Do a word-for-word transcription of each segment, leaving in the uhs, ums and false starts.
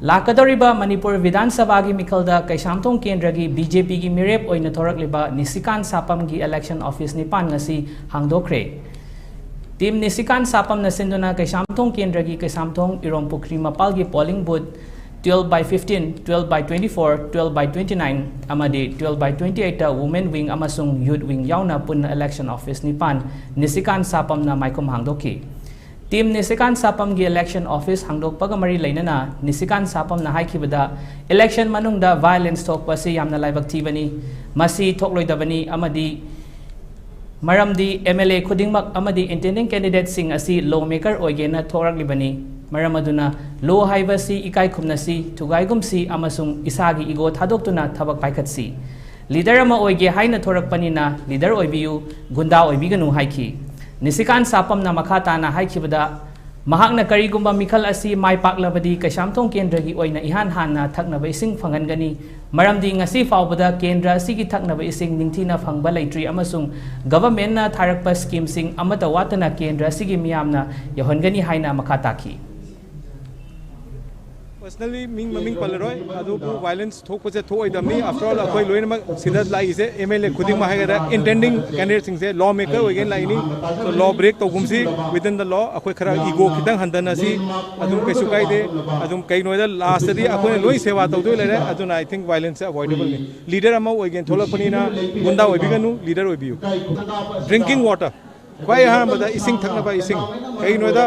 ꯂꯥꯛꯀꯗꯧꯔꯤꯕ ꯃꯅꯤꯄꯨꯔ ꯕꯤꯙꯥꯟ ꯁꯚꯥꯒꯤ ꯃꯤꯈꯜꯗ ꯀꯩꯁꯥꯝꯊꯣꯡ ꯀꯦꯟꯗ꯭ꯔꯒꯤ ꯕꯤ ꯖꯦ ꯄꯤꯒꯤ ꯃꯤꯔꯦꯞ ꯑꯣꯏꯅ ꯊꯣꯔꯛꯂꯤꯕ ꯅꯤꯁꯤꯀꯥꯟ ꯁꯥꯄꯝꯒꯤ election office ꯅꯤꯄꯥꯟ ꯉꯁꯤ ꯍꯥꯡꯗꯣꯛꯈ꯭ꯔꯦ꯫ Team ꯅꯤꯁꯤꯀꯥꯟ ꯁꯥꯄꯝꯅ ꯁꯤꯟꯗꯨꯅ ꯀꯩꯁꯥꯝꯊꯣꯡ ꯀꯦꯟꯗ꯭ꯔꯒꯤ ꯀꯩꯁꯥꯝꯊꯣꯡ ꯏꯔꯣꯝ ꯄꯨꯈ꯭ꯔꯤ ꯃꯄꯥꯜꯒꯤ polling booth twelve by fifteen, twelve by twenty-four, twelve by twenty-nine ꯑꯃꯗꯤ twelve by twenty-eight ꯇ women wing ꯑꯃꯁꯨꯡ youth wing ꯌꯥꯎꯅ ꯄꯨꯟꯅ election office ꯅꯤꯄꯥꯟ ꯅꯤꯁꯤꯀꯥꯟ ꯁꯥꯄꯝꯅ ꯃꯥꯏꯈꯨꯝ ꯍꯥꯡꯗꯣꯛꯈꯤ꯫ Team ꯅꯤꯁꯤꯀꯥꯟ ꯁꯥꯄꯝꯒꯤ election office ꯍꯥꯡꯗꯣꯛꯄꯒ ꯃꯔꯤ ꯂꯩꯅꯅ ꯅꯤꯁꯤꯀꯥꯟ ꯁꯥꯄꯝꯅ ꯍꯥꯏꯈꯤꯕꯗ, election ꯃꯅꯨꯡꯗ violence ꯊꯣꯛꯄ ꯑꯁꯤ ꯌꯥꯝꯅ ꯂꯥꯏꯕꯛ ꯊꯤꯕꯅꯤ, ꯃꯁꯤ ꯊꯣꯛꯂꯣꯏꯗꯕꯅꯤ ꯑꯃꯗꯤ ꯃꯔꯝꯗꯤ M L A ꯈꯨꯗꯤꯡꯃꯛ ꯑꯃꯗꯤ intending candidate ꯁꯤꯡ ꯑꯁꯤ law maker ꯑꯣꯏꯒꯦꯅ ꯊꯣꯔꯛꯂꯤꯕꯅꯤ꯫ ꯃꯔꯝ ꯑꯗꯨꯅ law ꯍꯥꯏꯕꯁꯤ ꯏꯀꯥꯏ ꯈꯨꯝꯅꯁꯤ, ꯊꯨꯒꯥꯏꯒꯨꯝꯁꯤ ꯑꯃꯁꯨꯡ ꯏꯁꯥꯒꯤ ego ꯊꯥꯗꯣꯛꯇꯨꯅ ꯊꯕꯛ ꯄꯥꯏꯈꯠꯁꯤ꯫ Leader ꯑꯃ ꯑꯣꯏꯒꯦ ꯍꯥꯏꯅ ꯊꯣꯔꯛꯄꯅꯤꯅ leader ꯑꯣꯏꯕꯤꯌꯨ, ꯒꯨꯟꯗꯥ ꯑꯣꯏꯕꯤꯒꯅꯨ ꯍꯥꯏꯈꯤ꯫ ꯅꯤꯁꯤꯀꯥꯟ ꯁꯥꯄꯝꯅ ꯃꯈꯥ ꯇꯥꯅ ꯍꯥꯏꯈꯤꯕꯗ, ꯃꯍꯥꯛꯅ ꯀꯔꯤꯒꯨꯝꯕ ꯃꯤꯈꯜ ꯑꯁꯤ ꯃꯥꯏ ꯄꯥꯛꯂꯕꯗꯤ ꯀꯩꯁꯥꯝꯊꯣꯡ ꯀꯦꯟꯗ꯭ꯔꯒꯤ ꯑꯣꯏꯅ ꯏꯍꯥꯟ ꯍꯥꯟꯅ ꯊꯛꯅꯕ ꯏꯁꯤꯡ ꯐꯪꯍꯟꯒꯅꯤ, ꯃꯔꯝꯗꯤ ꯉꯁꯤ ꯐꯥꯎꯕꯗ ꯀꯦꯟꯗ꯭ꯔ ꯑꯁꯤꯒꯤ ꯊꯛꯅꯕ ꯏꯁꯤꯡ ꯅꯤꯡꯊꯤꯅ ꯐꯪꯕ ꯂꯩꯇ꯭ꯔꯤ ꯑꯃꯁꯨꯡ government ꯅ ꯊꯥꯔꯛꯄ scheme ꯁꯤꯡ ꯑꯃꯠꯇ ꯋꯥꯠꯇꯅ ꯀꯦꯟꯗ꯭ꯔ ꯑꯁꯤꯒꯤ ꯃꯤꯌꯥꯝꯅ ꯌꯧꯍꯟꯒꯅꯤ ꯍꯥꯏꯅ ꯃꯈꯥ ꯇꯥꯈꯤ꯫ Personally ꯃꯤꯡ ꯃꯃꯤꯡ ꯄꯜꯂꯔꯣꯏ, ꯑꯗꯨꯕꯨ violence ꯊꯣꯛꯄꯁꯦ ꯊꯣꯛꯑꯣꯏꯗꯕꯅꯤ꯫ After all, ꯑꯩꯈꯣꯏ ꯂꯣꯏꯅꯃꯛ ꯁꯤꯗ ꯂꯥꯛꯏꯁꯦ, M L A ꯈꯨꯗꯤꯡꯃꯛ ꯍꯥꯏꯒꯗ꯭ꯔꯥ, intending candidate ꯁꯤꯡꯁꯦ law maker ꯑꯣꯏꯒꯦꯅ ꯂꯥꯛꯏꯅꯤ꯫ So, law break ꯇꯧꯒꯨꯝꯁꯤ within the law꯫ ꯑꯩꯈꯣꯏ ꯈꯔ ego ꯈꯤꯇꯪ ꯍꯟꯊꯅꯁꯤ, ꯑꯗꯨꯝ ꯀꯩꯁꯨ ꯀꯥꯏꯗꯦ꯫ ꯑꯗꯨꯝ ꯀꯩꯅꯣꯗ last ꯇꯗꯤ ꯑꯩꯈꯣꯏꯅ ꯂꯣꯏ ꯁꯦꯕꯥ ꯇꯧꯗꯣꯏ ꯂꯩꯔꯦ꯫ ꯑꯗꯨꯅ I think violence say avoidable ꯅꯤ꯫ Leader ꯑꯃ ꯑꯣꯏꯒꯦꯅ ꯊꯣꯛꯂꯛꯄꯅꯤꯅ ꯒꯨꯟꯗꯥ ꯑꯣꯏꯕꯤꯒꯅꯨ, leader ꯑꯣꯏꯕꯤꯌꯨ꯫ Drinking water꯫ ꯈ꯭ꯋꯥꯏ ꯑꯍꯥꯟꯕꯗ ꯏꯁꯤꯡ ꯊꯛꯅꯕ ꯏꯁꯤꯡ꯫ ꯀꯩꯒꯤꯅꯣꯗ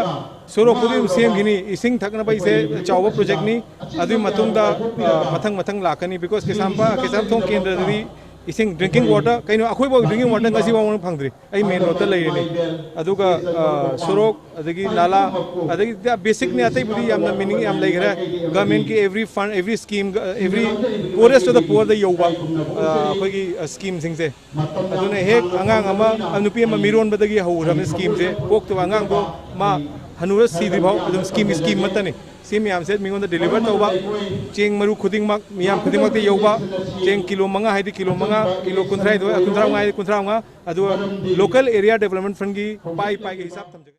ꯁꯣꯔꯣꯛꯄꯨꯗꯤ ꯑꯗꯨꯝ ꯁꯦꯝꯈꯤꯅꯤ, ꯏꯁꯤꯡ ꯊꯛꯅꯕ ꯏꯁꯦ ꯆꯥꯎꯕ project ꯅꯤ꯫ ꯑꯗꯨꯒꯤ ꯃꯇꯨꯡꯗ, ꯑ, ꯃꯊꯪ ꯃꯊꯪ ꯂꯥꯛꯀꯅꯤ, because ꯀꯩꯁꯥꯝꯄꯥ-, ꯀꯩꯁꯥꯝꯊꯣꯡ ꯀꯦꯟꯗ꯭ꯔꯗꯗꯤ ꯏꯁꯤꯡ, drinking water, ꯀꯩꯅꯣ, ꯑꯩꯈꯣꯏꯐꯥꯎ drinking water ꯉꯁꯤ ꯐꯥꯎꯕ ꯐꯪꯗ꯭ꯔꯤ꯫ ꯑꯩ main road ꯇ ꯂꯩꯔꯤꯅꯤ꯫ ꯑꯗꯨꯒ, ꯑ, ꯁꯣꯔꯣꯛ, ꯑꯗꯒꯤ ꯅꯥꯂꯥ, ꯑꯗꯒꯤ basic ꯅꯤ, ꯑꯇꯩꯕꯨꯗꯤ ꯌꯥꯝꯅ meaning ꯌꯥꯝ ꯂꯩꯈ꯭ꯔꯦ꯫ Government ꯀꯤ every fund, every scheme, every poorest of the poor ꯗ ꯌꯧꯕ, ꯑ, ꯑꯩꯈꯣꯏꯒꯤ, ꯑ, scheme ꯁꯤꯡꯁꯦ꯫ ꯑꯗꯨꯅ ꯍꯦꯛ ꯑꯉꯥꯡ ꯑꯃ, ꯅꯨꯄꯤ ꯑꯃ ꯃꯤꯔꯣꯟꯕꯗꯒꯤ ꯍꯧꯈ꯭ꯔꯕꯅꯤ scheme ꯁꯦ꯫ ꯄꯣꯛꯇꯕ ꯑꯉꯥꯡꯗꯣ ꯃꯥ ꯍꯅꯨꯔ ꯁꯤꯗ꯭ꯔꯤ ꯐꯥꯎ ꯑꯗꯨꯝ scheme ꯒꯤ scheme ꯃꯠꯇꯅꯤ꯫ ꯁꯤ ꯃꯌꯥꯝꯁꯦ ꯃꯤꯉꯣꯟꯗ deliver ꯇꯧꯕ, ꯆꯦꯡ ꯃꯔꯨ ꯈꯨꯗꯤꯡꯃꯛ ꯃꯤꯌꯥꯝ ꯈꯨꯗꯤꯡꯃꯛꯇ ꯌꯧꯕ, ꯆꯦꯡ ꯀꯤꯂꯣ ꯃꯉꯥ ꯍꯥꯏꯗꯤ ꯀꯤꯂꯣ ꯃꯉꯥ, ꯀꯤꯂꯣ ꯀꯨꯟꯊ꯭ꯔꯥ ꯍꯥꯏꯗꯤ ꯀꯨꯟꯊ꯭ꯔꯥ ꯃꯉꯥ ꯍꯥꯏꯗꯤ ꯀꯨꯟꯊ꯭ꯔꯥ ꯃꯉꯥ, ꯑꯗꯨꯒ local area development fund ꯒꯤ ꯄꯥꯏ ꯄꯥꯏꯒꯤ ꯍꯤꯁꯥꯕ ꯊꯝꯖꯒꯦ꯫